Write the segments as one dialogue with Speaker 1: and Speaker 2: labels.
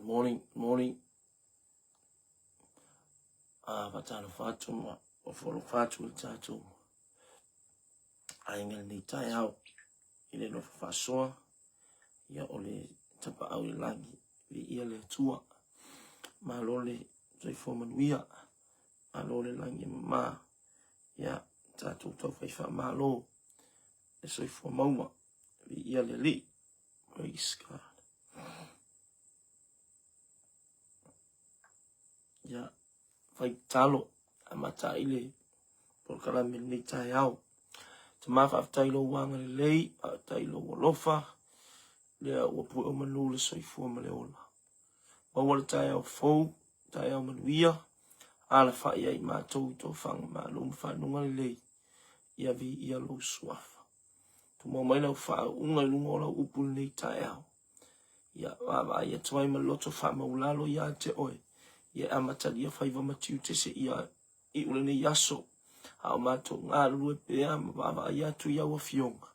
Speaker 1: morning, good morning. Ah, faatalofa atu ma ofo atu i le tatou aiga lenei taeao i le nofo faasoa ia o le tapaau i le lagi viia le Atua. Malo le soifua manuia, malo le lagi e mama, ia tatou taufai faamalo le soifua maua, viia le Alii. Praise God. Ia, fai tatalo, amata ai le polokalame lenei taeao. Tama faafetai i lou agalelei, faafetai i lou alofa, lea ua pue o manu le soifua ma le ola. Maua le taeao fou, taeao manuia, alafai ai matou i tofaga malo ma fanuga lelei, ia viia lou suafa. Tumau mai lau faauuga i luga o lau upu i lenei taeao. Ia vaavaai atu ai ma le loto faamaulalo ia te oe, ia e amatalia faiva ma tiute seia iu lenei aso, a o matou galulue pea ma vaavaai atu i au afioga,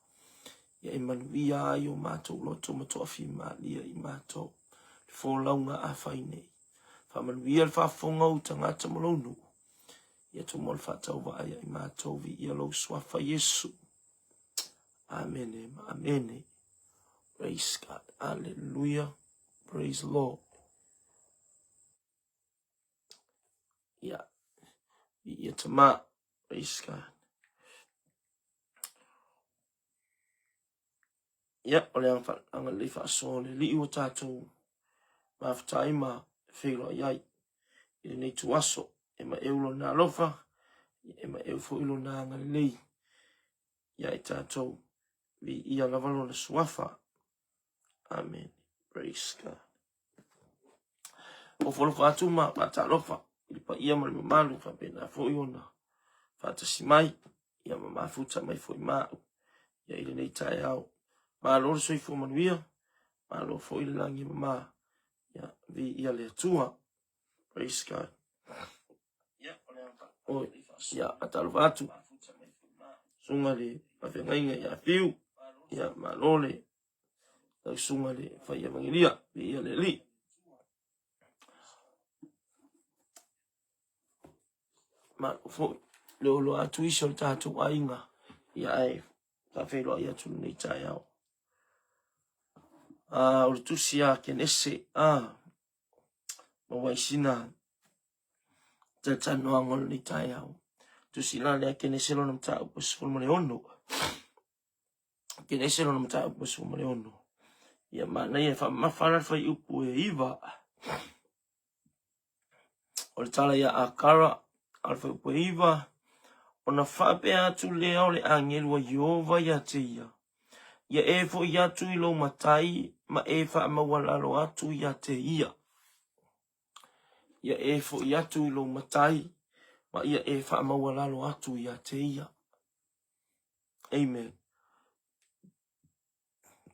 Speaker 1: ia e manuia ai o matou loto ma toafimalie i matou le folauga a fai nei. Faamanuia le faafofoga o ou tagata ma lou nuu, ia tumau le faatauvaa ia i matou, viia lou suafa Iesu. Amene ma amene. Praise God. Hallelujah. Praise the Lord. Ia. Ia tama. Praise God. Ia, o le agalelei faasoa o le Alii ua tatou mafuta ma feiloai ai i lenei tuaso. E maeu lona alofa, e maeu foi lona agalelei ia i tatou. Viia lava lona suafa. Amen. Praise God. Ofo atu ma faatalofa i le paia ma le mamalu faapena foi ona faatasi mai ia ma mafuta mai foi ma au ia i lenei taeao. Malo le soifua manuia, malo foi le lagi e mama, ia viia le Atua. Praise God. Oi, ia faatalofa atu susuga le faafeagaiga ia Fiu, ia malo le lau susuga le fai evangelia, viia le Alii. Malo foi le oloa atu isi o le tatou aiga, ia ae faafeiloai atu lenei taeao. Ah, o le tusi a Kenese, ah, maua ai sina talatalanoaga o lenei taeao. Tusi la lea Kenese lona mataupu e 16. Kenese lona mataupu e 16. Ia manaia e faamamafa la le fuaiupu e 9. O le tala ia Akara, a o le fuaiupu e 9, ona faapea atu lea o le agelu a Ieova ia te ia, Ia e foi atu i lou matai ma e faamaualalo atu ia te ia. Ia e foi atu i lou matai ma ia e faamaualalo atu ia te ia. Amen.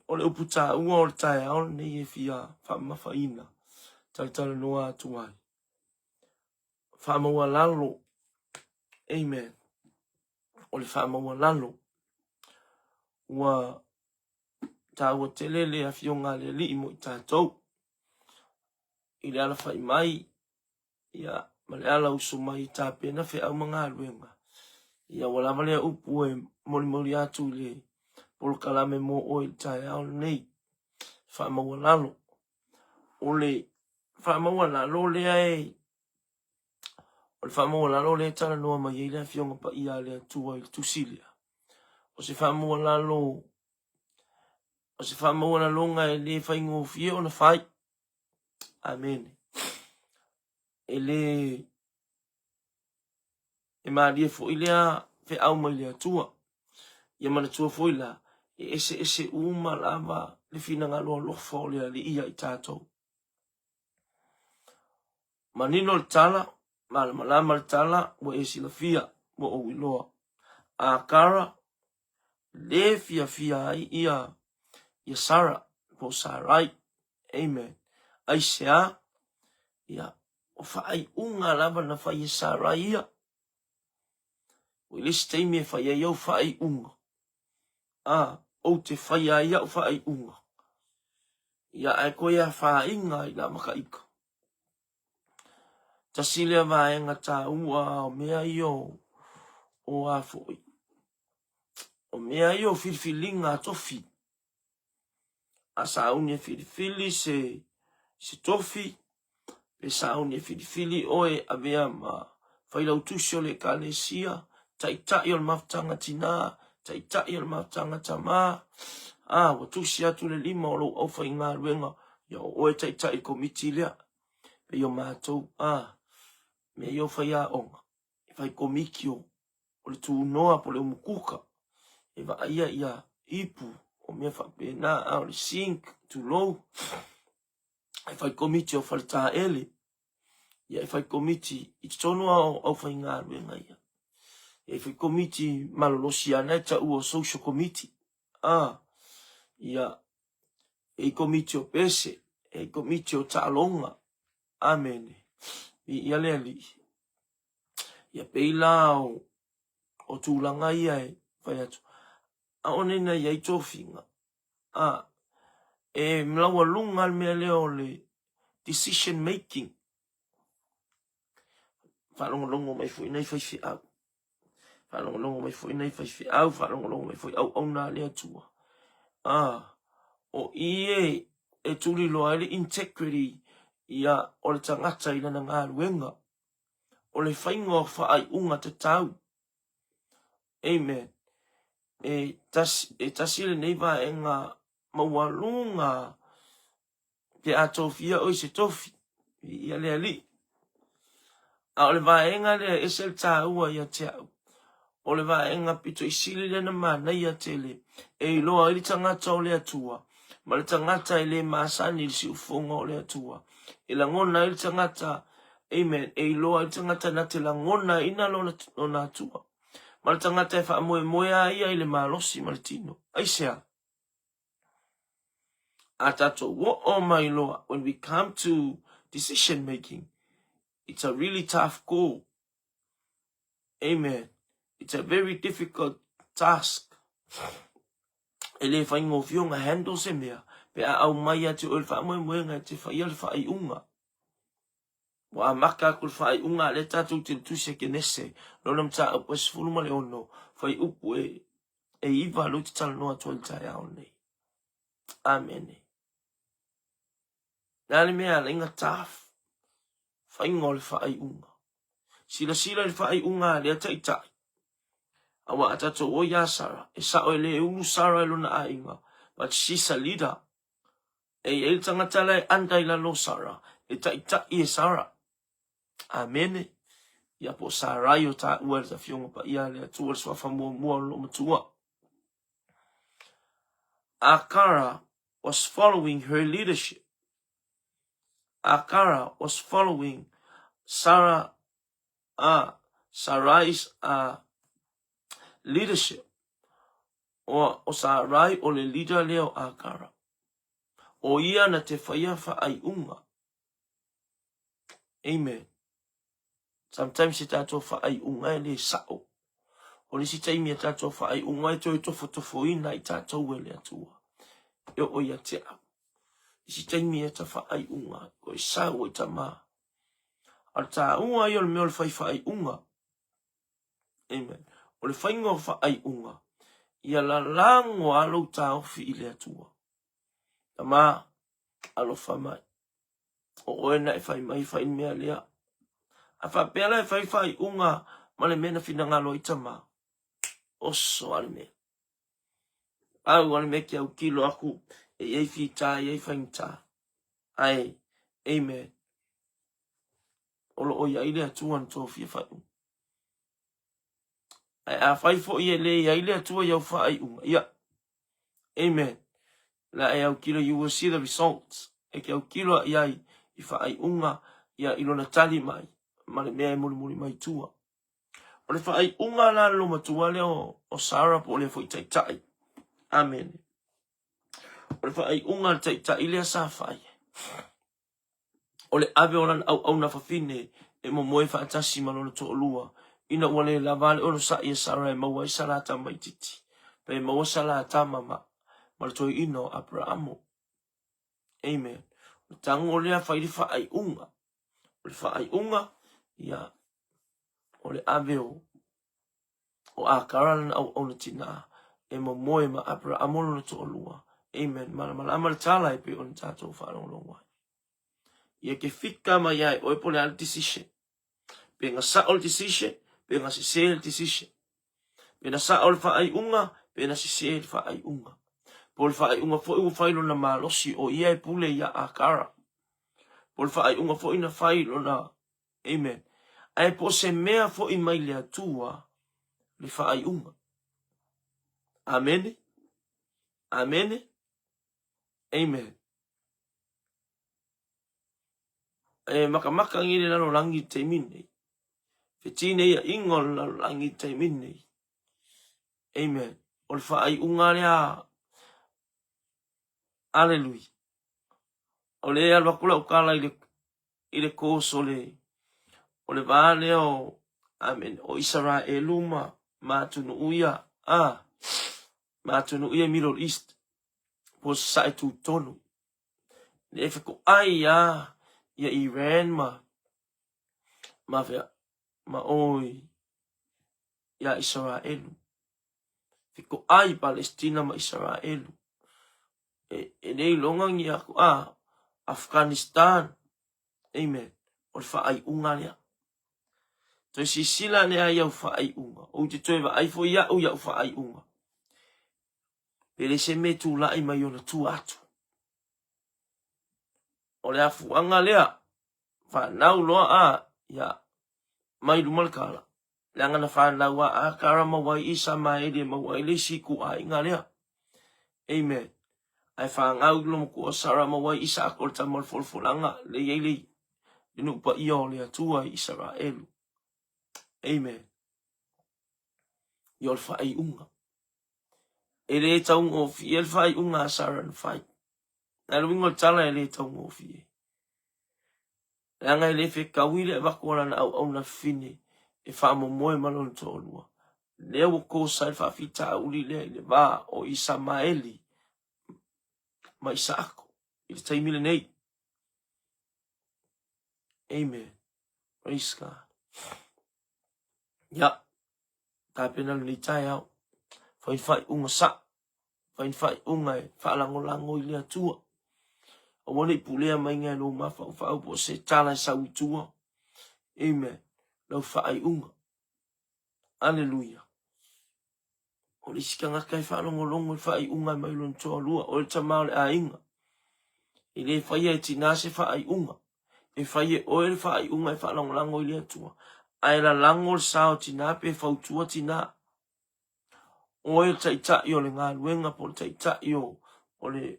Speaker 1: O le upu taua o le taeao lenei e fia faamamafaina, talatalanoa atu ai. Faamaualalo. Amen. O le faamaualalo. Ua taua tele le afioga a le Alii mo i tatou i le alafai mai ia, ma le ala uso mai i tapena feau ma galuega. Ia, ua lava lea upu e molimoli atu i le polokalame mo oe i le taeao lenei. Faamaualalo. O le faamaualalo lea e O le faamaualalo lea e talanoa mai ai le Afioga Paia a le Atua i le tusi lea, o se faamaualalo, o se faamaualaloga e le faigofie ona fai. Amene. E le e malie foi lea feau mai le Atua. Ia manatua foi la, e eseese uma lava le finagalo alofa o le Alii ia i tatou. Manino le tala, malamalama le tala, ua e silafia, ua ou iloa. Akara, le fiafia ai ia, ia Sara, po o Sarai. Amen. Aisea? Ia, o faaiuga lava na fai e Sarai ia. Ua i le isi taimi e fai ai au faaiuga. A, ou te faia ai au faaiuga. Ia ae toe afaina i la makaika. Tasi lea vaega taua o mea ia o a foi. O mea ia o filifiliga a tofi. A sauni e filifili se, se tofi, pe sauni e filifili oe e avea ma failautusi o le Ekalesia, taitai o le mafutaga tinā, taitai o le mafutaga tamā, a, ua tusi atu le lima o lou aufaigaluega, ia o oe e taitai i le komiti lea, pei o matou, a, mea ia o faiaoga, e fai komiti o o le tunoa po o le umukuka e vaaia ia ipu o mea faapena, a o le sink, tulou, e fai komiti o faletaele, ia e fai komiti i totonu lava o aufaigaluega ia. Ia e fai komiti malolosi lava na e taua o social committee. A, ia, e i komiti o pese, e i komiti o taaloga. Amene. Viia le Alii. Ia pei la o, o tulaga ia e fai atu. Aʻole na i ai tofiga. A, e laualuga le mea lea o le decision making. Faalogologo mai foi nai faifeau. Faalogologo mai foi nai faifeau, faalogologo mai foi auauna a le Atua. A, o i e, e tuliloa ai le integrity ia o le tagata i lana galuega. O le faiga o faaiuga tatau. Amen. E tasi, e tasi lenei vaega maualuga pe a tofia oe i se tofi, viia le Alii. A o le vaega lea e ese le taua ia te au, o le vaega pito i sili lea na manaia tele e iloa ai le tagata o le Atua ma le tagata e le masani i le siufofoga o le Atua. E lagona ai le tagata, amen, e iloa ai le tagata na te lagonaina lona, lona Atua. Ma le tagata e faamoemoe a ia i le malosi ma le tino. Aisea? A tatou oo mai loa, when we come to decision making, it's a really tough call. Amen. It's a very difficult task. E le faigofie ona handle se mea, pe a aumai ia te oe le faamoemoega e te faia le faaiuga. Ua amata atu le faaiuga a lea tatou te tusi a Kenese, lona mataupu e 16, fuaiupu e, e 9 lea ou te talanoa atu ai i le taeao lenei. Amene. Le a le mea e ala ai ona tough? Faiga o le faaiuga. Silasila i le faaiuga a lea taitai. Aua a tatou o iā Sara, e sao e le ulu Sara i lona aiga, but she's a leader. E i ai le tagata la e under i lalo o Sara, e taitai e Sara. Amene. Ia po o Sarai o taua e le Afioga Paia a le Atua, le suafa muamua o le loomatua. Akara was following her leadership. Akara was following Sarah, Sarai's leadership. O, o Sarai o le leader lea o Akara. O ia na te whaia whaaiunga. Amen. Sometimes e tātou whaaiunga e le sao. O le isi taimi e tātou whaaiunga e toe tofotofoina i tātou e le Atua. E o ia te au. Isi taimi e ta whaaiunga, ko e sau i ta mā. A le tāua i o le mea o le whai whaaiunga. Amen. O le whainga o whaaiunga, ia lalago a lou tāofi i le Atua. Tama, alofa mai. O oe na e fai mai fai le mea lea. A faapea la e fai faaiuga ma le mea na finagalo ai tama. Oso a le mea. Au a le mea ke autilo aku e i ai fita, e i ai faigata. Ae, amen. O lo o i ai le Atua na tofia faaiuga. Ae afai foi e le i ai le Atua i au faaiuga, ia, amen, la e autilo, you will see the results, e ke autilo i ai i faaiuga, ia, i lona tali mai, ma le mea e mulimuli mai tua. O le faaiuga la le lomatua lea o, o Sarah po o lea foi taitai. Amen. O le faaiuga a le taitai lea sa fai. O le ave o lana auauna fafine e momoe faatasi ma lona toalua, ina ua le lava le onosai e Sara e maua ai sa la tamaitiiti, pe maua sa la tama ma, ma le toeaina o Aperaamo. Amen. O le tago lea fai le faaiuga. O le faaiuga, ia, o le ave o, o Akara lana auauna tinā e momoe ma Aperahamo lona toalua. Amen. Malamalama le tala e pei ona tatou faalogologo ai. Ia ke fika mai ai oe po le a le decision. Pe na sao le decision, pe na sese le decision. Pe na sao le faaiuga, pe na sese le faaiuga. Po le faaiuga foi ua fai lona malosi o ia e pule ia Akara. Po le faaiuga foi na fai lona Amen. Ae po o se mea foi mai le Atua le faaiuga. Amene. Amene. Amen. E makamaka ngi le lalolagi i le taimi lenei. Fetineiaiga o le lalolagi i le taimi lenei. Amen. O le faaiuga lea. Aleluia. O le alu atu lau tala i le i le course o le o le va lea o amen o Isaraelu ma ma atunuu ia a ma atunuu ia Middle East po o sasae tutonu le fetoai a ia Iran ma ma fea ma oi ia Isaraelu fetoai Palestina ma Isaraelu e, e le iloga ni aku a Afghanistan amen o le faaiuga lea toe sisila lea i au faaiuga ou te toe vaai foi au i au faaiuga pe le se mea tulai mai ona tua atu. O le afuaga lea, fanau loa a, ia, mai luma le kala. Leaga na fanau a Akara maua ai Isamaeli e maua ai le isi ituaiga lea. Amen. Ae fanau lo matua Sara maua ai Isaako le tama o le folafolaga le i ai le, le nuu paia o le Atua i Isaraelu. Amen. Ia o le faaiuga. E le taugofie le faaiuga a Sara na fai. Na le uiga o le tala e le taugofie. Leaga e le fetaui le avatu o lana auauna fine e faamomoe ma lona toalua. Lea ua kosa ai le faafitauli lea i le va o Isamaeli ma Isaako i le taimi lenei. Amen. Praise God. Ia, tapena lenei taeao. Fai le faaiuga sao. Fai le faaiuga e faalagolago i le Atua. Aua ne i pulea mai e lou mafaufau po o se tala e sau i tua. Amen. Lau faaiuga. Aleluia. O le isi tagata e faalogologo i le faaiuga mai lona toalua, o le tama o le aiga. E le faia e tinā se faaiuga. E fai e oe le faaiuga e faalagolago i le Atua. Ae lalago le sa o tinā pe fautua tinā. Oe le taitai o le galuega po o le taitai o, o le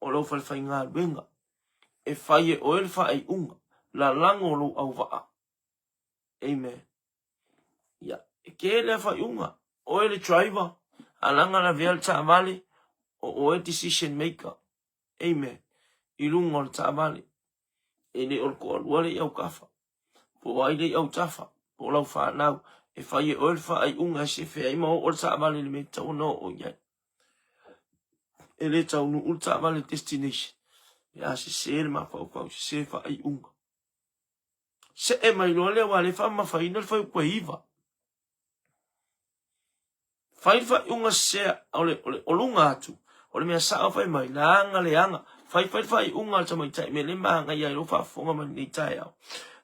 Speaker 1: o lou falefaigaluega. E fai e oe le faaiuga. Lalago lou auvaa. Amen. Ia, e tele a faaiuga. Oe le driver, alaga lavea le taavale, o oe decision maker. Amen. I luga o le taavale. E le o le toalua le i autafa. Po o ai le i autafa, po o lau whanau, e whai e oe le whaaiunga e sefe ai ma oo le taavale le mea e tatau ona oo i ai. E le taunuu le taavale destination. E a sese le mafaufau, sese faaiuga. See mai loa lea aua lea e faamamafaina le fuaiupu e 9. Fai le faaiuga sese o le, o le, o luga atu, o le mea sao fai mai, leaga leaga. Fai fai le faaiuga a le tamaitai mea le manaia ai lou faafofoga mai lenei taeao.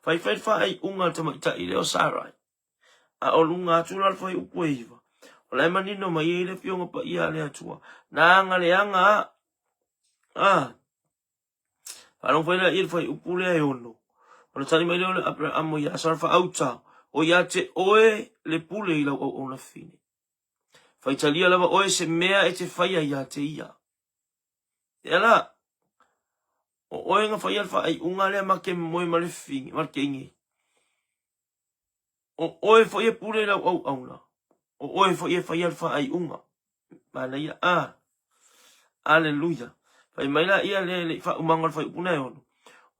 Speaker 1: Fai fai le faaiuga a le tamaitai lea o Sarai. A o luga atu la le fuaiupu e 9. O la e manino mai ai le Afioga Paia a le Atua. Leaga leaga a. A. Faalogo foi lea i le fuaiupu lea e ono. Ona tali mai lea o le Aperahamo iā Sara faauta, o ia te oe le pule i lau auauna fine. Faitalia lava oe se mea e te faia ia te ia. Ea la, o oe na faia le faaiuga lea ma te moe ma le fine, ma le teine. O oe foi e pule i lau auauna. O oe foi e faia le faaiuga. Manaia, a. Aleluia. Fai mai la ia le le faaumaga o le fuaiupu na e ono.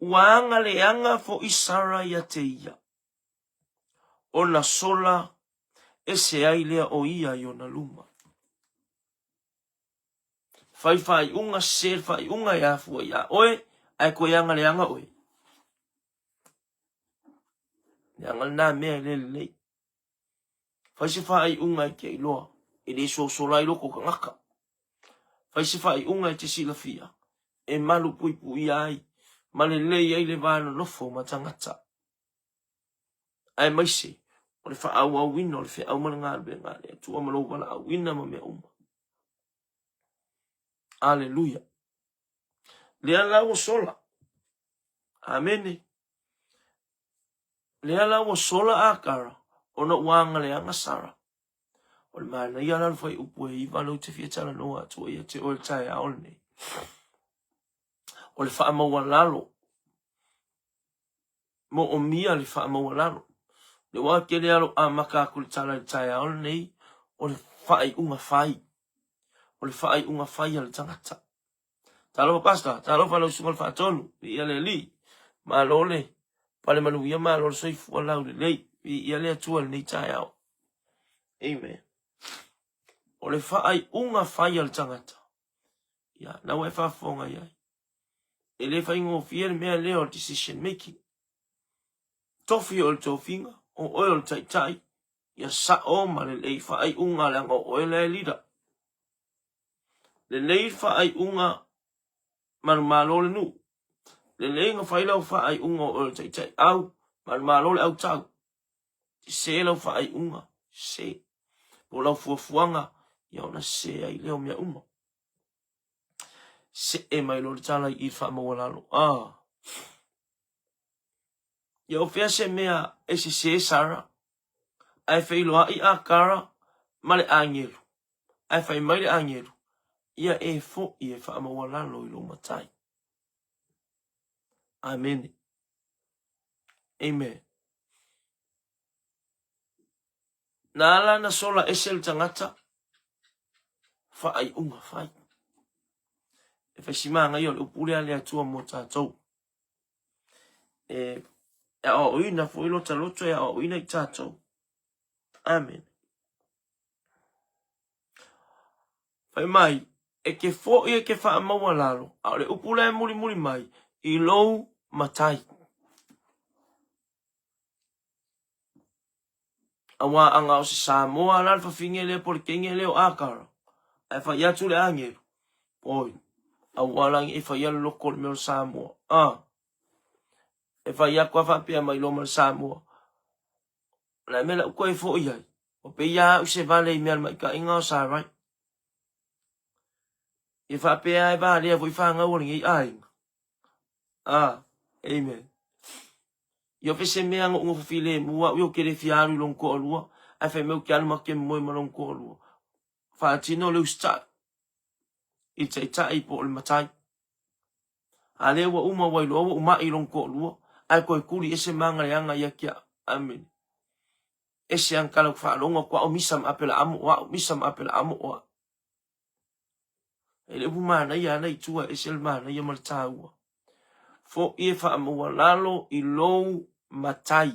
Speaker 1: Ua agaleaga foi Sara ia te ia. Ona sola ese ai lea o ia i ona luma. Fai faaiuga, sese le faaiuga e afua iā oe, ae toe aga leaga oe. Leaga lena mea e le lelei. Fai se faaiuga e te iloa e le sosola ai loko tagata. Fai se faaiuga e te silafia e malu puipuia ai ma lelei ai le va nonofo ma tagata. Aemaise o le faaauauina o le feau ma le galuega a le Atua ma lou valaauina ma mea uma. Aleluia. Lea la ua sola. Amene. Lea la ua sola Akara ona ua agaleaga Sara. O le manaia la o le fuaiupu e iva lea ou te fia talanoa atu ai ia te oe i le taeao lenei. O le faamaualalo. Moomia le faamaualalo. Lea ua tele lava lou amata atu i le tala i le taeao lenei, o le faaiuga fai. O le faaiuga fai a le tagata. Talofa Pastor, talofa lau susuga i le Faatonu, viia le Alii. Malo le pale manuia, malo le soifua laulelei, viia le Atua i lenei taeao. Amen. O le faaiuga fai a le tagata, ia, na ua e faafofoga i ai. E le faigofie le mea lea o le decision making. Tofi o le tofiga, o oe o le taitai, ia sao ma lelei faaiuga leaga o oe la e leader. Lelei faaiuga manumalo le nuu. Lelei na fai lau faaiuga o oe o le taitai au, manumalo le autau. Sese lau faaiuga, sese. Po o lau fuafuaga, ia ona sese ai lea o mea uma. See mai loa le tala i i le faamaualalo. Ah. Ia o fea se mea e sese Sara, ae feiloai Akara ma le agelu. Ae fai mai le agelu, Ia e foʻi e faamaualalo i lou matai. Amene. Amen. Na ala na sola ese le tagata, faaiuga fai. E fai si māngaia o le upu lea a le Atua mo tātou. E aoaoina foi lota loto e aoaoina i tātou. Amen. Fai mai, e te foʻi e te faamaualalo, a o le upu la e mulimuli mai, i lou matai. Auā ana o se Samoa la le fafine lea po o le teine lea o Akara, ae fai atu le agelu, oi, aua la ne i faia le loko o le mea o le Samoa. Ah, e fai atu a faapea mai loa ma le Samoa, O le a mea la ou toe foi ai? Ua pei lava au se vale i mea o le maitaiga o Sarai. Ia faapea e valea foi fanau a lenei aiga. Ah, amen. Ia fe se mea na ou nofo filemu au ia ou te le fia alu i lona toalua, ae fai mai ou te alu ma te moe ma lona toalua. Faatino le usitai i le taitai po o le matai. A lea ua uma ua iloa ua ou maʻi i lona toalua, ae toe tuli ese ma agaleaga ia te au. Amene. Ese ana tala ou te faalogo atu au misa ma Apelaamo o au, misa ma Apelaamo o au. E le upu manaia ana i tua e ese le manaia ma le taua. Foʻi e faamaualalo i lou matai,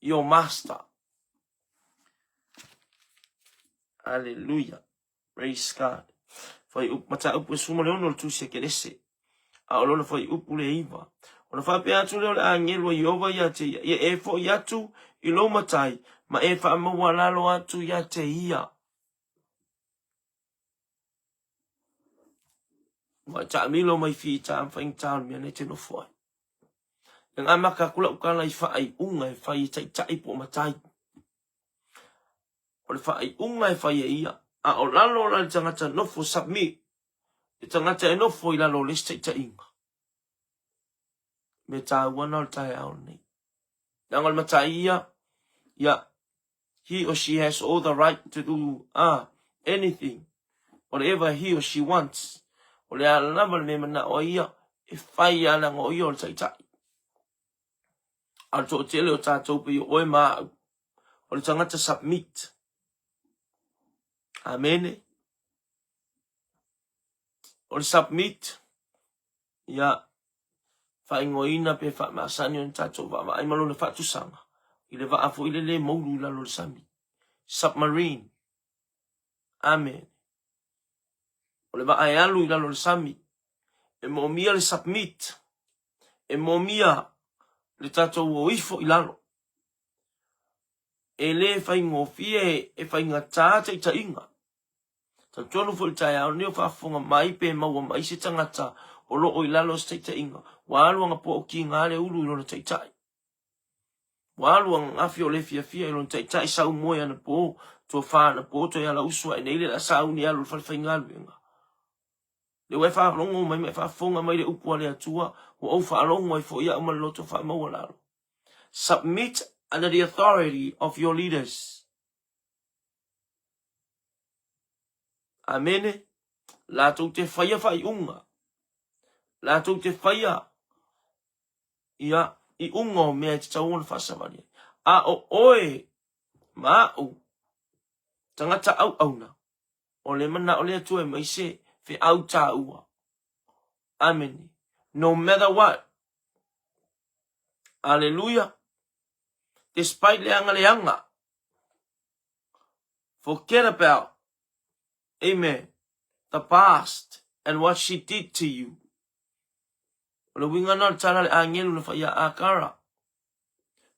Speaker 1: your master. Aleluia. Praise God. Fuaiupu, mataupu e 16 o le Tusi a Kenese, a o lona fuaiupu le iva. Ona faapea atu lea o le agelu a Ieova ia te ia, ia e foʻi atu i lou matai, ma e faamaualalo atu ia te ia. Ua e taamilo mai fita ma faigata o le mea nei te nofo ai. E amata atu lau tala i faaiuga e fai e taitai po o matai. O le faaiuga e fai e ia, a o lalo la le tagata nofo submit, le tagata e nofo i lalo o le isi taitaiga. Mea taua na o le taeao lenei. Leaga o le matai ia, ia, he or she has all the right to do anything, whatever he or she wants. O le a lava le mea e manao ai ia, e fai lava leaga o ia o le taitai. A o le toatele o tatou pei o oe ma au, o le tagata submit. Amene. O le submit, ia, faaigoaina pe faamasani ona tatou vaavaai ma lona faatusaga i le vaa foi lele e moulu i lalo o le sami. Submarine. Amene. O le vaa e alu i lalo o le sami, e moomia le submit, e moomia le tatou o ifo i lalo. E le faigofie, e faigata taitaiga. Talitonu foi i le taeao lenei o faafofoga mai pe maua mai se tagata o lo o i lalo o se taitaiga, ua alu anapo o kiga le ulu i lona taitai. Ua alu ananafi o le fiafia i lona taitai sau moe anapo, tofa anapo toe ala usu ae nei le la sauni e alu i le fale faigaluega. Lea ua e faalogo mai ma e faafofoga mai le upu a le Atua, ua ou faalogo ai foi au ma le loto faamaualalo. Submit under the authority of your leaders. Amene. Latou te faia faaiuga. Latou te faia ia iuga o mea e tatau ona faasavali ai. A o oe ma au, tagata auauna, o le manao le Atua e mai se feau tāua. Amene. No matter what. Aleluia. Despite leaga leaga. Forget about, amen, the past and what she did to you. O le uiga na o le tala a le agelu na fai ia Akara.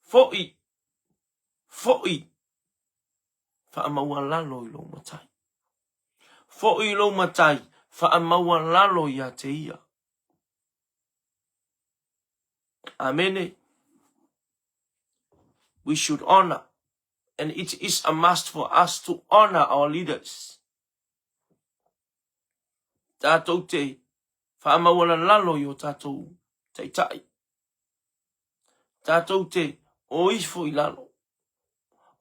Speaker 1: Foi, foi, faamaualalo i lou matai. Foi i lou matai, faamaualalo ia te ia. Amene. We should honor, and it is a must for us to honor our leaders. Tātou te whaamaualalalo i o tātou taitai. Tātou te o ifo i lalo.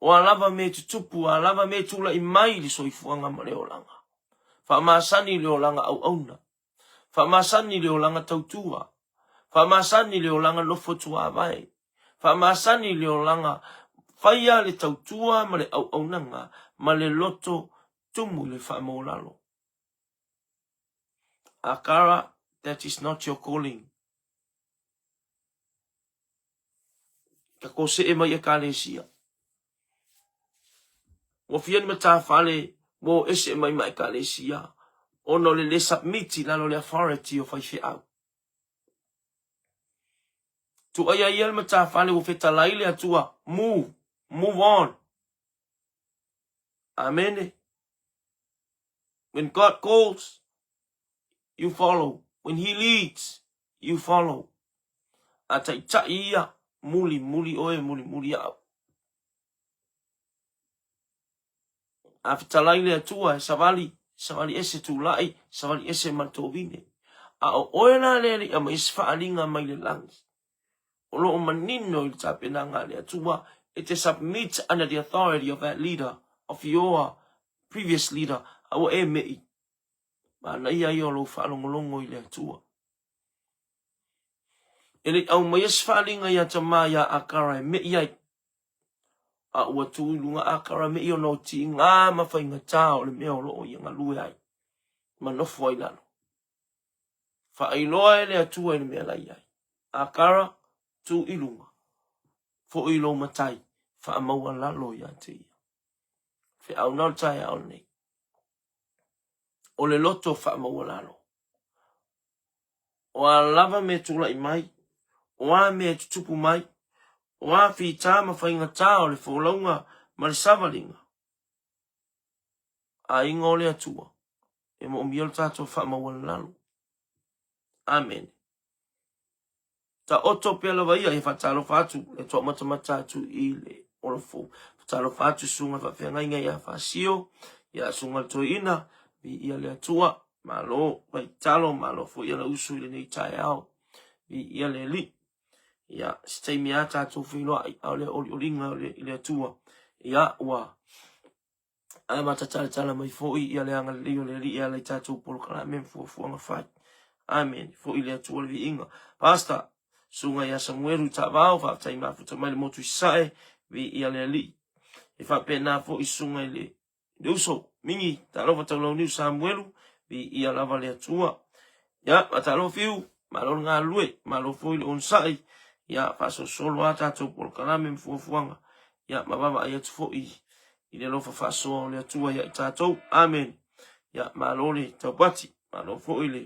Speaker 1: O a lava me tutupu, a lava me tūlaʻi mai i le soifuaga ma le olaga. Faamasani le olaga auauna. Faamasani le olaga tautua. Faamasani le olaga nofo tuavae. Faamasani le olaga faia le tautua ma le auaunaga ma le loto tumu i le faamaualalo. Akara, that is not your calling. Ka kosee mai Ekalesia. Ua fia ni matafale ua o ese mai ma Ekalesia ona o le le submit i lalo o le authority o faifeau. Tuaia ia le matafale ua fetalai le Atua, move, move on. Amene. When God calls, you follow. When he leads, you follow. A taitai ia, muli, muli oe, muli, muli au. A fetalai le Atua e savali, savali ese tulai, savali ese ma le tovine. A o oe la le alii aumai se faaaliga mai le lagi. O lo o manino i le tapenaga a le Atua e te submit under the authority of that leader, of your previous leader, a ua e me'i. Manaia ia o lou faalogologo i le Atua. E le i aumaia se faaaliga ia Tamā iā Akara e me'i ai, a ua tū i luga Akara me'i ona o tigā ma faigata o le mea o lo o ia galue ai ma nofo ai lalo. Faailoa e le Atua i le mea la i ai. Akara, tū i luga, foi i lou matai, faamaualalo ia te ia. Feau na o le taeao lenei. O le loto faamaualalo. O a lava mea tulai mai, o a mea e tutupu mai, o a fitā ma faigatā o le folauga ma le savaliga, aiga o le Atua, e moomia lo tatou faamaualalo. Amene. Taoto pea lava ia, ia faatalofa atu le Atua matamata atu i le ola fou. Faatalofa atu susuga faafeagaiga ia Fasio, ia susuga le Toeaina, viia le Atua, malo faitalo, malo foi ia usu i lenei taeao, viia le Alii. Ia, se taimi a tatou feiloai, a o le olioliga i le Atua, ia ua amata talatala mai foi ia le agalelei o le Alii e ala i tatou polokalame ma fuafuaga fai. Amene. Foi le Atua le viiga. Pastor, Susuga ia Samuelu Taavao, faafetai mafuta mai le motu i Sasae, viia le Alii. E faapena foi susuga i le le uso, Mingi, talofa Taulauniu Samuelu, viia lava le Atua. Ia, faatalofa Fiu, malo le galulue, malo foi le onosai, ia, faasolosolo lava tatou polokalame ma fuafuaga, ia, ma vaavaai atu foi i le alofa faasoa o le Atua ia i tatou. Amene. Ia, malo le taupati, malo foi le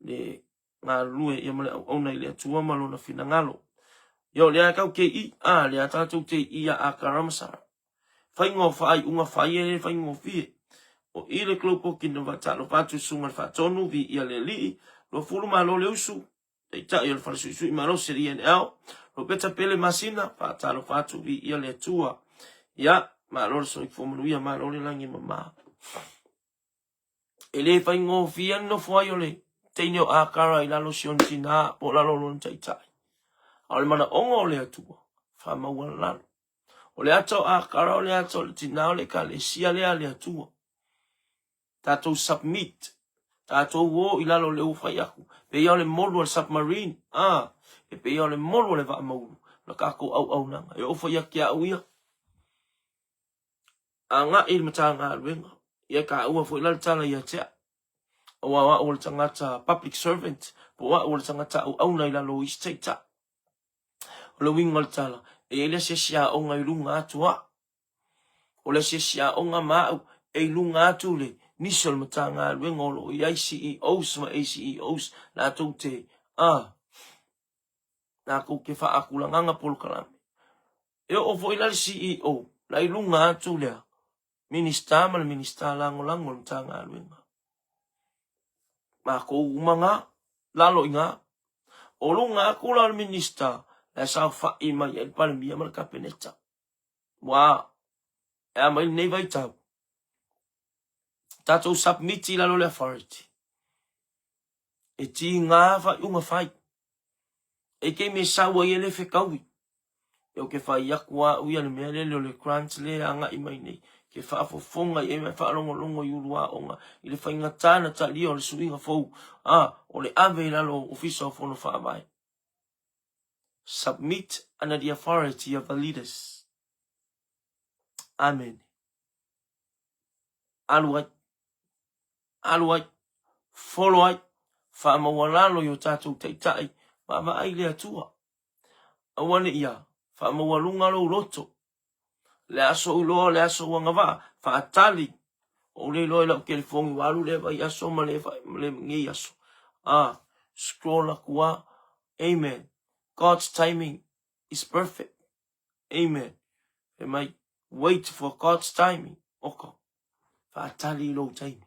Speaker 1: le galulue ia ma le auauna i le Atua ma lona finagalo. Ia o lea tau te i, a lea tatou te i ia Akara ma Sara. Faiga o faaiuga fai e le faigofie. O i le Global Kingdom faatalofa atu i susuga le Faatonu, viia le Alii, Luafulu malo le usu, Taitai o le Fale Suisui Malosi le INL, Ropeta Pele Masina, faatalofa atu, viia le Atua. Ia, malo le soifua manuia, malo le lagi e mama. E le faigofie le nofo ai o le teine o Akara i lalo o si ona tinā po o lalo o lona taitai. A o le manaoga o le Atua, faamaualalo. O le ata o Akara o le ata o le tinā o le ekalesia lea a le Atua. Tatou submit, tatou o i lalo o le ua fai aku, pei o le molu o le submarine, a, e pei o le molu o le vaa maulu, na tatou auaunaga. E oo foi ia te au ia, agai i le Matagaluega, ia e taua foi la le tala ia te au, aua o au o le tagata public servant, po o au o le tagata auauna i lalo o isi taitai. O le uiga o le tala, e i ai le asiasi aoga i luga atu o au. O le asiasi aoga ma au e i luga atu le nisi o le Matagaluega o lo o i ai CEOs ma ACEOs latou te a latou te faatulagaga polokalame. E oo foi la le CEO la i luga atu lea Minista ma le Minista Lagolago o le Matagaluega. Makou uma ngā, lalo i ngā. O luga atu la o le Minista, la e saofai mai ai le Palemia ma le Kapeneta. Ua e a mai lenei vaitau. Tatou submit i lalo o le authority. E tiga faaiuga fai. E taimi e sau ai e le fetaui. Ou te fai atu au ia le mea lele o le grant lea e agai mai nei. Ke faafofoga i ai ma faalogologo i ulu aoga i le faigata na talia o le suiga fou, a o le ave i lalo o Ofisa o Fono Faavae. Submit under the authority of the leaders. Amen. Alu ai. Alu ai. Folo ai. Faamaualalo i o tatou taitai. Vaavaai le Atua. Aua ne i a, faamaualuga lou loto. Le aso ou iloa, le aso ou agavaa, faatali. Ou le iloa i lau telefoni ua alu lea vaiaso ma le, ma lenei aso. Ah, scroll aku a. Amen. God's timing is perfect. Amen. Fai mai, wait for God's timing. Oka. Faatali i lou taimi.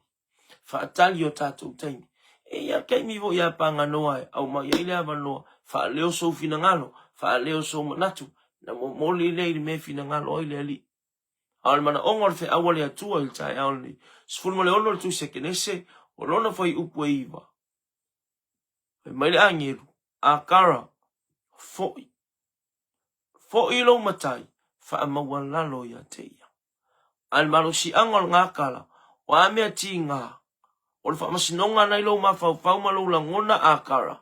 Speaker 1: Faatali o tatou taimi. E ia taimi foi a paganoa e aumai ai le avanoa, faaleo sou finagalo, faaleo sou manatu, na momoli lea i le mea e finagalo ai le Alii. A o le manaoga o le feau a le Atua i le taeao lenei, 16 le Tusi a Kenese, o lona fuaiupu e 9. Fai mai le agelu, Akara, foi. Foi lou matai, faamaualalo ia te ia. A le malosiaga o le gakala, o a mea tiga, o le faamasinoga ana i lou mafaufau ma lou lagona akara,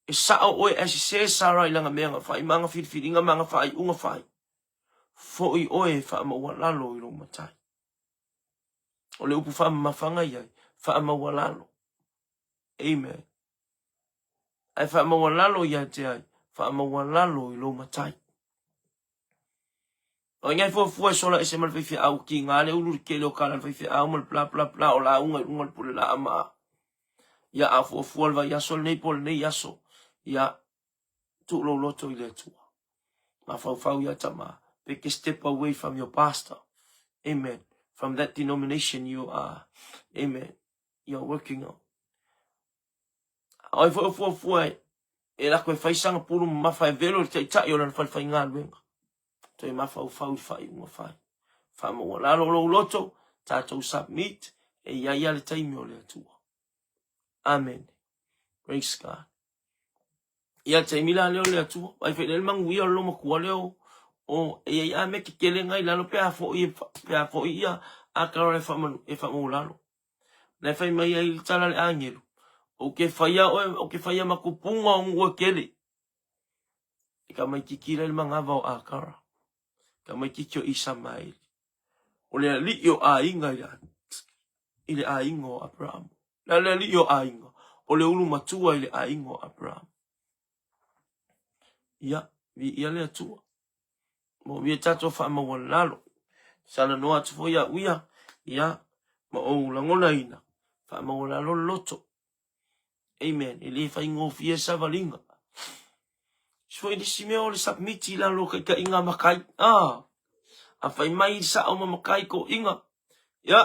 Speaker 1: e sao oe ae sese Sara i lana mea na fai ma ana filifiliga ma ana faaiuga fai. Foi oe e faamaualalo i lou matai. O le upu faamamafaga i ai, faamaualalo. Amen. Ae faamaualalo ia te ai, faamaualalo i lou matai. O ai ngai fuafua e sola ese ma le faifeau kiga le ulu le tele o kala le faifeau ma le bla bla bla o lauga i luga o le pule laa ma ia a fuafua le vaiaso lenei po o lenei aso ia tuu lou loto i le Atua. Mafaufau ia tama pe ke step away from your pastor. Amen. From that denomination you are, amen, you are working on. A o ai foi o fuafua e lako e fai sana pulu mamafa e velo i le taitai o lana fale faigaluega. Toe mafaufau i faaiuga fai. Faamaualalo lou loto, tatou submit, e i ai lava le taimi o le Atua. Amen. Praise God. Ia le taimi la lea o le Atua, ai foi le manuia o le lomatua lea o o e i ai a mea tetele ngai lalo pe a foi pe a foi ia a kara e faamanu e faamaualalo. Na e fai mai ai le tala le agelu, ou ke faia oe, ou ke faia ma kupunga o nuu e kele. E ka mai kiki le mangava o Akara. Ka mai kiki o Isamaeli. O le alii o aiga i le, i le aiga o Abraham. Le le alii o aiga, o le ulu matua i le aiga o Abraham. Ia, vi ia le Atua. Mo ia tatou faamaualalo. Talanoa atu foi au ia. Ia, ma ou lagonaina, faamaualalo le loto. Amen. E le faigofie savaliga. Isi foi nisi mea o le submit i lalo o taitaiga a matai. Ah, a fai mai sao ma matai toiga. Ia,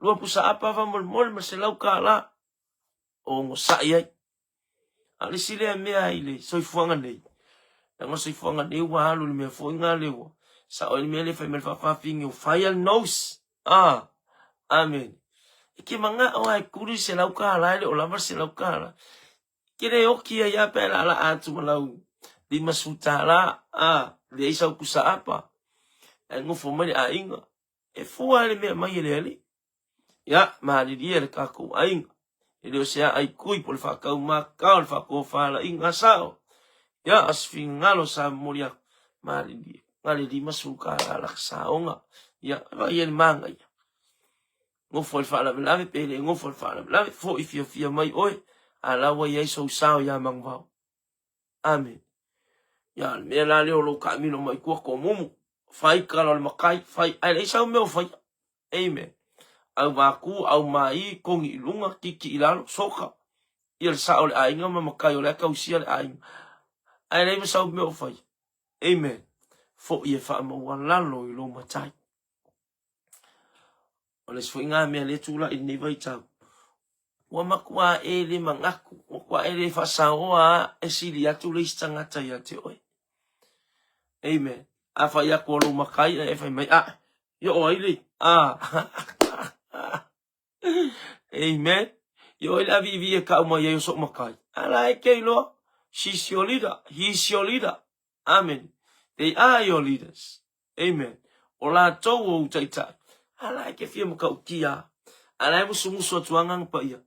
Speaker 1: lua pusa apa faamolemole ma $100. Onosai ai. A o le isi lea mea i le soifuaga nei, leaga o le soifuaga nei ua alu i le mea foi lena lea ua sao ai le mea lea fai mai le faafafine o fire nose. Ah, amen. E te manao lava e tuli le $100 e le o lava le $100. E te le oti ai lava pe a laalaa atu ma lau $50, ah, leai sau pusa apa. Ae nofo mai le aiga. E fua le mea mai e le Alii. Ia, malilie le tatou aiga. E le o se aai tui po o le faataumakao, le faatofalaiga sao. Ia, o se finagalo sa momoli atu, malilie, na le $50 laka saoga. Ia, vaai ai le manaia. Nofo ai le faalavelave pe le nofo ai le faalavelave, foi fiafia mai oe, a la ua i ai sou sao ia Manuvao. Amene. Ia, o le mea la lea o lou taamilo mai tua tomumu, fai tala o le matai, fai, ae leai sau mea o faia. Amen. Auvākū, aumāī, kogi i luga, kiki i lalo, soka. Ia le sao o le aiga ma matai o la e tausia le aiga. Ae leai ma sau mea o faia. Amen. Foi e faamaualalo i lou matai. O le isi foi ngā mea lea tulai i lenei vaitau, ua matua e le manatu, ua matua e le faasaoa a e sili atu le isi tagata ia te oe. Amen. A fai atu o lou matai ae e fai mai, a, ia o ai le, a. Amen. Ia o ai le aviivii e kau mai ai o so'u matai. A la e ke iloa. She's your leader. He's your leader. Amen. They are your leaders. Amen. O latou ou taitai. A la e ke fia matautia. A la e musumusu atu Agaga Paia.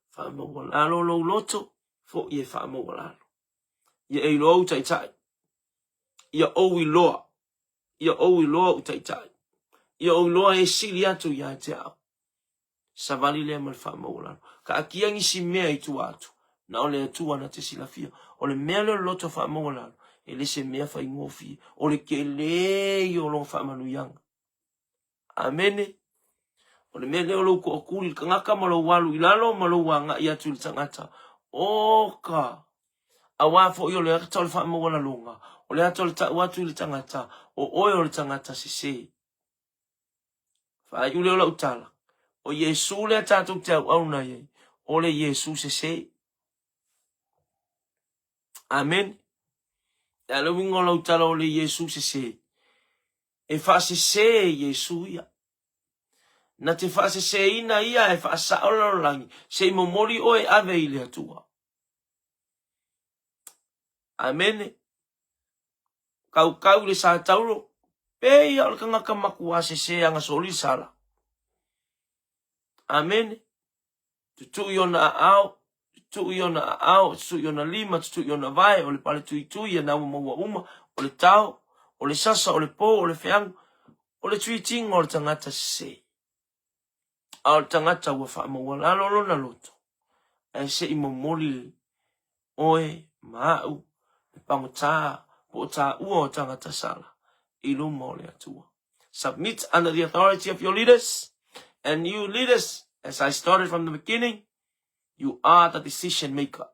Speaker 1: Faamaualalo lou loto, foi e faamaualalo. Ia e iloa ou taitai. Ia ou iloa. Ia ou iloa ou taitai. Ia ou iloa e sili atu ia te au. Savali lea ma le faamaualalo. Kaatia nisi mea i tua atu, na o le Atua na te silafia. O le mea lea o le loto faamaualalo, e le se mea faigofie. O le tele ia o lona faamanuiaga. Amene. O le mea lea o lou toatuli i le tagata ma lou alu i lalo ma lou agai atu i le tagata. Oka! Aua foi o le ata o le faamaualaloga, o le ata o le tau atu i le tagata, o oe o le tagata sese. Faaiu lea o lau tala, o Iesū lea tatou te auauna i ai, o le Iesū sese. Amen. Le a le uiga o lau tala o le Iesū sese? E faasese Iesū ia. Na te faaseseina ia e faasao le lalolagi, se i momoli oe e ave i le Atua. Amene. Kaukau i le sa taulo, pei ia o le tagata makuā sese agasoli le sala. Amene. Tutuʻu i ona aao, tutuʻu i ona aao, tutuʻu i ona lima, tutuʻu i ona vae, o le pale tuitui ia na ua maua uma, o le tao, o le sasa, o le pō, o le feagu, o le tuitiga o le tagata sese. A o le tagata ua faamaualalo lona loto, ae se i momoli oe ma a'u le pagota po o taua o tagata sala i luma o le Atua. Submit under the authority of your leaders, and you leaders, as I started from the beginning, you are the decision maker.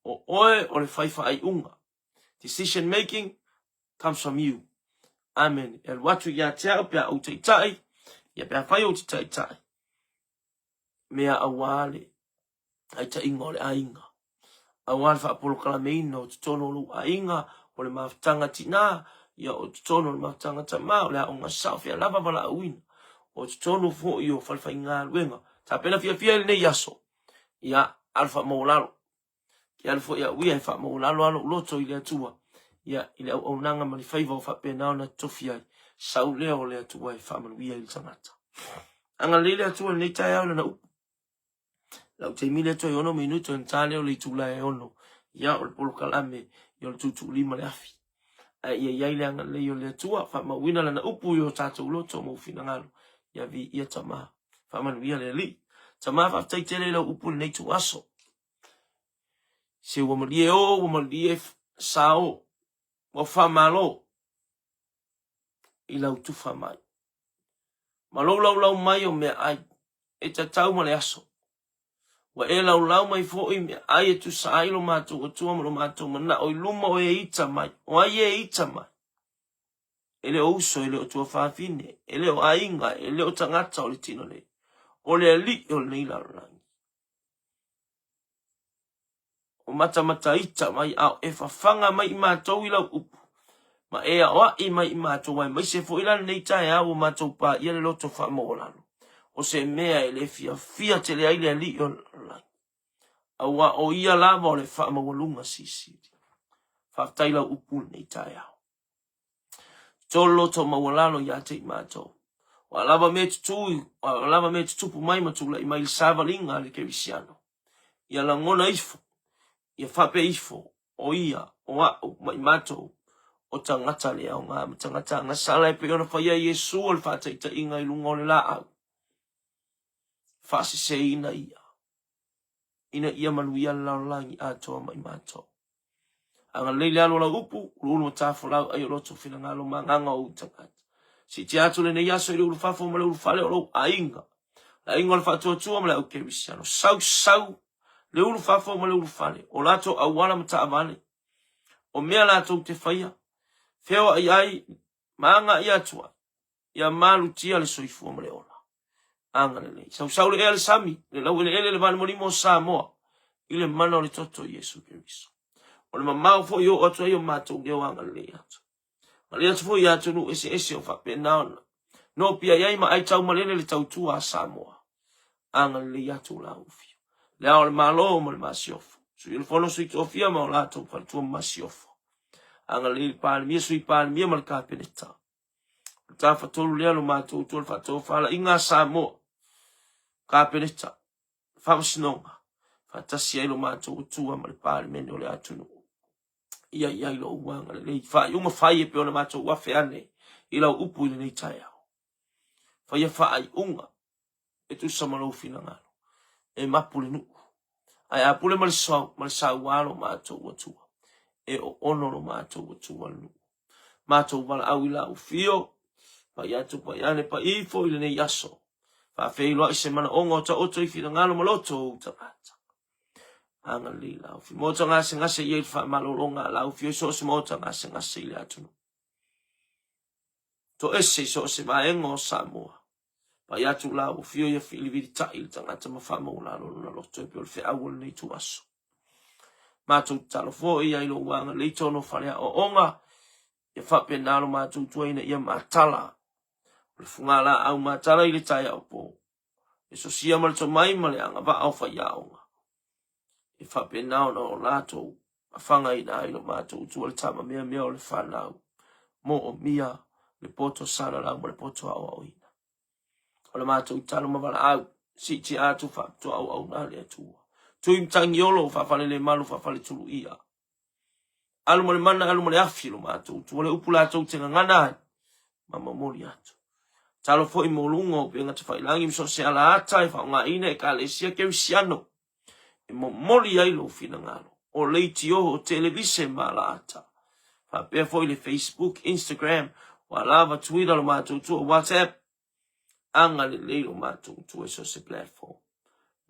Speaker 1: O oe o le fai faaiuga. Decision making comes from you. Amen. E alu atu ia te au pe a ou taitai, ia pe a fai ou te taitai. Mea auā le taitaiga o le aiga. Auā le faapolokalameina o totonu o lou aiga, o le mafutaga tinā, ia o totonu o le mafutaga tamā, o le aoga sao fea lava valaauina, o totonu foi o falefaigaluega. Tapena fiafia i lenei aso, ia alu faamaualalo. Ke alu foi au ia e faamaualalo lava lou loto i le Atua, ia, i le auaunaga ma le faiva o faapena ona totofi ai, sau lea o le Atua e faamanuia i le tagata. Agalelei le Atua i lenei taeao i lana upu. Lau taimi lea toe 6 minuto ona ta lea o le itula e 6. Ia, o le polokalame, ia o le tuutuulima le afi. Ae ia i ai le agalelei o le Atua, faamauina lana upu i o tatou loto ma ou finagalo. Ia viia Tama. Faamanuia le Alii. Tama, faafetai tele i lau upu i lenei ituaso. Se ua malie o, ua malie sao, ua faamalo i lau tufa mai. Ma lou laulau mai o meaai e tatau ma le aso. Ua e laulau mai foi meaai e tusa ai lo matou Atua ma lo matou manao i luma o e ita mai. O ai e ita mai? E le o uso, e le o tuafafine, e le o aiga, e le o tagata o le tino nei. O le Alii o lenei lalolagi. O matamataita mai a o e fafaga mai i matou i lau upu, ma e aoai mai i matou aemaise foi la lenei taeao ua matou paia le loto faamaualalo, o se mea e le fiafia tele ai le Alii o le lalolagi, aua o ia lava o le faamaualuga silisili. Faafetai lau upu i lenei taeao. Tolo loto maualalo ia te i matou. O a lava mea tutū, o a lava mea tutupu mai ma tulai mai i le savaliga a le kerisiano, ia lagona ifo, ia faapea ifo, o ia, o a'u, ma i matou, o tagata le aoga ma tagata agasala e pei ona faia e Iesu o le faataitaiga i luga o le laau, faaseseina ia, ina ia manuia le lalolagi atoa ma i matou. Agalelei le alu o lau upu, uluulu ma tafolau ai o loto finagalo ma agaga o ou tagata. Siitia atu lenei aso i le ulufafo ma le ulufale o lou aiga, le aiga o le faatuatua ma le au kerisiano. Sau sau le ulufafo ma le ulufale, o latou auala ma taavale, o mea latou te faia, feoai ai ma agai atu ai, ia malutia le soifua ma le ola. Agalelei. Sausau le ea le sami, le laueleele le valimolimo o Samoa, i le mana o le toto o Iesu Keriso. O le mamao foi o oo atu ai o matou leo agalelei atu. Agalelei atu foi i atunuu eseese o faapena ona nopiai ai ma aitaumalele le tautua a Samoa. Agalelei atu la ufio. Le ao o le Malo ma le Masiofo. Sui o le Fono Sui Tofia ma o latou faletua ma Masiofo. Agalelei le Palemia, Sui Palemia ma le Kapeneta. O le tafatolu lea lo matou tua le faatofalaiga a Samoa, Kapeneta, Faamasinoga, faatasi ai lo matou Atua ma le Palemene o le atunuu. Ia i ai lou agalelei, faaiuga fai e pei ona matou afe ane i lau upu i lenei taeao. Faia faaiuga e tusa ma lou finagalo, e mapu le nuu. Ae a pule ma le sau, ma le sauā lo matou Atua, e oono lo matou Atua le nuu. Matou valaau i lau fio, pai atu pai ane pai ifo i lenei aso. Faafeiloai se manaoga o taoto i finagalo ma loto o ou tagata. Agalelei lau fio. Maota gasegase i ai le faamalologa a lau fio i so o se maota gasegase i le atunuu. Toese i so o se vaega o Samoa. Pai atu lau fio ia filivilitai le tagata ma faamaulalo lona loto e pei o le feau o lenei ituaso. Matou tatalo foi ai lou agalelei tonu o fale aoaoga, ia faapena lo matou tua ina ia matala. O le fugalaau matala i le taeao po. E sosia ma le tomai ma le agavaa o faiaoga. E faapena ona o latou afagaina ai lo matou tua le tama meamea o le fanau, moomia le poto salalau ma le poto aoaoina. O le matou talo ma valaau, siitia atu faapitoa auauna a le Atua. Tui matagiolo, faafalelemalu, faafaletuluia. Alu ma le mana, alu ma le afi lo matou tua, le upu latou te gagana ai, ma momoli atu. Talo foi mo luga o upega tafailagi ma so o se alaata e faaaogaina e Ekalesia Kerisiano e momoli ai lou finagalo, o leitio, o televise ma alaata, faapea foi le Facebook, Instagram, o a lava Twitter lo matou tua, WhatsApp, agalelei lo matou tua i so o se platform.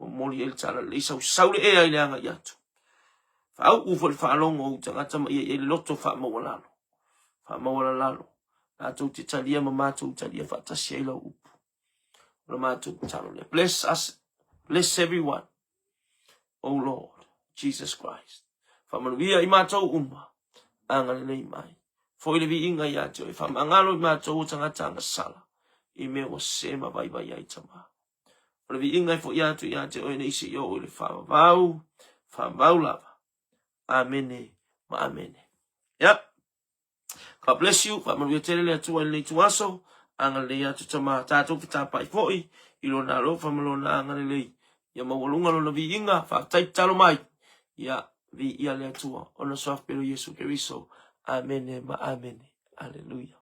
Speaker 1: Momoli ai le talalelei, sausau le ea i le agai atu. Faauu foi le faalogo o ou tagata ma ia i ai le loto faamaualalo. Faamaualalalo, latou te talia ma matou talia faatasi ai lau upu. O le matou tatalo lea. Bless us, bless everyone. O Lord, Jesus Christ. Faamanuia i matou uma, agalelei mai. Foi le viiga ia te oe, faamagalo i matou o tagata agasala, i mea ua sese ma vaivai ai tama. O le viiga e foi atu ia te oe nei seia oo i le faavavau, faavavau lava. Amene ma amene. Yep. God bless you. Faamanuia tele le Atua i lenei ituaso. Agalelei atu tama tatou fetapai foi i lona alofa ma lona agalelei. Ia maualuga lona viiga. Faafetai tatalo mai. Ia viia le Atua. Ona Suafa pele o Iesu Keriso. Amene ma amene. Aleluia.